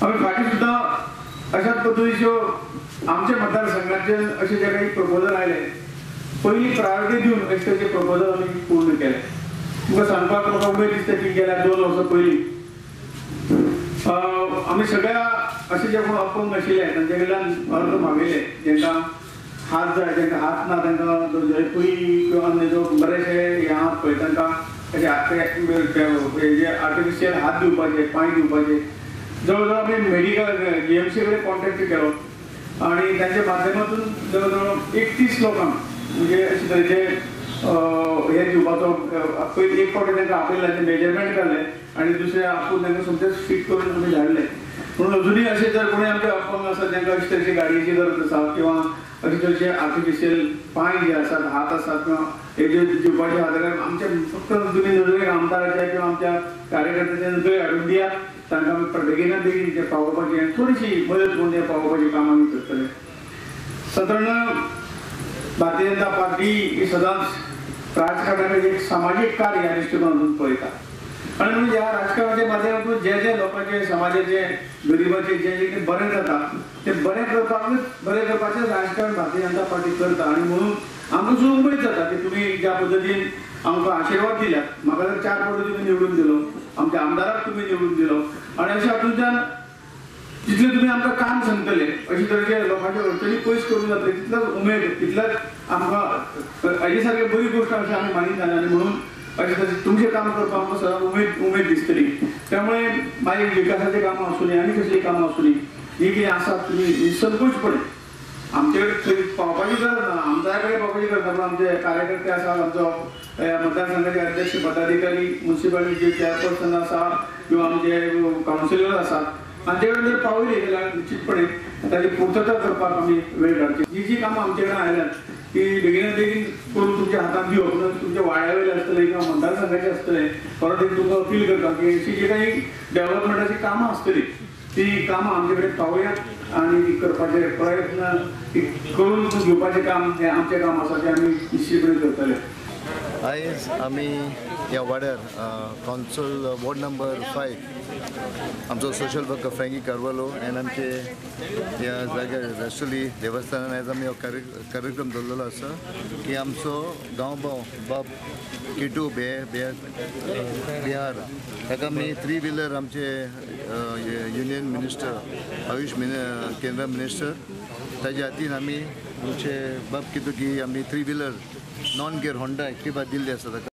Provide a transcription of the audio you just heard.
आमी फाटीं सुद्दां अशाच पद्दतीच्यो आमच्या मतदारसंघाचे अशे जे काही प्रपोजल आयले पयली प्रायोरिटी दिवन अशे तरेचे प्रपोजल आमी पूर्ण केले. तुमकां सांगपाक म्हाका उमेद दिसता की गेल्या 2 वर्सां पयलीं आमी सगळ्या अशे जे कोण अपंग आशिल्ले तांचे कडल्यान अर्ज मागयले, जेंकां हात जाय, जेंकां हात ना तांकां जो जयपुरी किंवा जो बरेचशे हे आहात पळय तांकां अशे जे आर्टिफिशियल हात दिवपाचे, पांय दिवपाचे. जवळ जवळ आमी मेडिकल जीएमसी कडेन कॉन्टेक्ट केलो आनी तांच्या माध्यमातून जवळ जवळ 31 लोकांक म्हणजे अशे तरेचे हे दिवपाचो पयलीं एक फावटी तांकां आपयलें, मेजरमेंट काडलें आनी दुसरें आपूण तांकां सोमतेच फीट करून आमी धाडलें. म्हणून अजुनूय अशें जर कोणी आमचे अपंग आसा तांकां अशे तरेची गाडयेची गरज आसा किंवा अशे तरेचे आर्टिफिशियल पांय जे आसात, हात आसात किंवा हे जे दिवपाचे आसा जाल्यार आमच्या फक्त तुमी नदरेक आमदाराच्या किंवा आमच्या कार्यकर्त्याच्या नदरेक हाडून दियात, तांकां आमी बेगिनात बेगीन ते पावोवपाची आनी थोडीशी मदत करून ते पावोवपाचें काम आमी करतले. सादारण भारतीय जनता पार्टी ही सदांच राजकारणाचें एक सामाजीक कार्य ह्या दृश्टिकोनातून पळयता आनी म्हणून ह्या राजकारणाच्या माध्यमातून जे जे लोकांचे, समाजाचे, गरिबाचे जे जे कितें बरें जाता तें बरें करपाकूच, बरें करपाचें राजकारण भारतीय जनता पार्टी करता. आनी म्हणून आमकां सुद्दां उमेद जाता की तुमी ज्या पद्दतीन आमकां आशिर्वाद दिल्यात, म्हाका जर 4 फावटी तुमी निवडून दिलो, आमच्या आमदाराक तुमी निवडून दिलो आनी अशें हातूंतल्यान जितलें तुमी आमकां काम सांगतले अशे तरेचे लोकांचे अडचणी पयस करूंक जातले तितलोच उमेद, तितलोच आमकां हाजे सारकी बरी गोश्ट अशें आमी मानिना आनी म्हणून अशें तरेचें तुमचें काम करपाक आमकां सदांच उमेद दिसतली. त्यामुळे मागीर विकासाचीं कामां आसूं आनी कसलीं कामां आसूं ही कितें आसा तुमी निसंकोचपणे आमचे कडेन पावपाची गरज ना, आमदारा कडेन पावपाची गरज ना, पूण आमचे कार्यकर्ते आसात, आमचो मतदारसंघाचे अध्यक्ष, पदाधिकारी, मुन्सिपालिटीचे चेअरपर्सन आसा किंवा आमचे कावन्सिलर आसात, तांचे कडेन जर पावयली जाल्यार निश्चितपणे ताची पूर्तता करपाक आमी वेळ काडची. जी जी कामां आमचे कडेन आयल्यात ती बेगिनात बेगीन करून तुमच्या हातांत दिवप, तुमच्या वाड्या वयले आसतले किंवा मतदारसंघाचे आसतले, परत एक तुमकां अपील करता की अशी जी काही डेव्हलपमेंटाची कामां आसतली ती कामां आमचे कडेन पावयात आनी ती करपाचे प्रयत्न ती करून घेवपाचें काम हें आमचें काम आसा तें आमी निश्चितपणे करतले. आयज आमी ह्या वाड्यार कावन्सील वॉर्ड नंबर 5 आमचो सोशल वर्कर फ्रँकी कार्वालो आनी आमचे ह्या जाग्यार राष्ट्रली देवस्थानान आयज आमी हो कार्यक्रम दवरलेलो आसा की आमचो गांवभाव बाब किटू बे बिहार ताका आमी 3 व्हिलर आमचे युनियन मिनिस्टर आयुष केंद्र मिनिस्टर ताज्या हातीन आमी आमचे बाब किटू की आमी 3 wheeler non gear Honda Activa दिल्ली आसा ताका.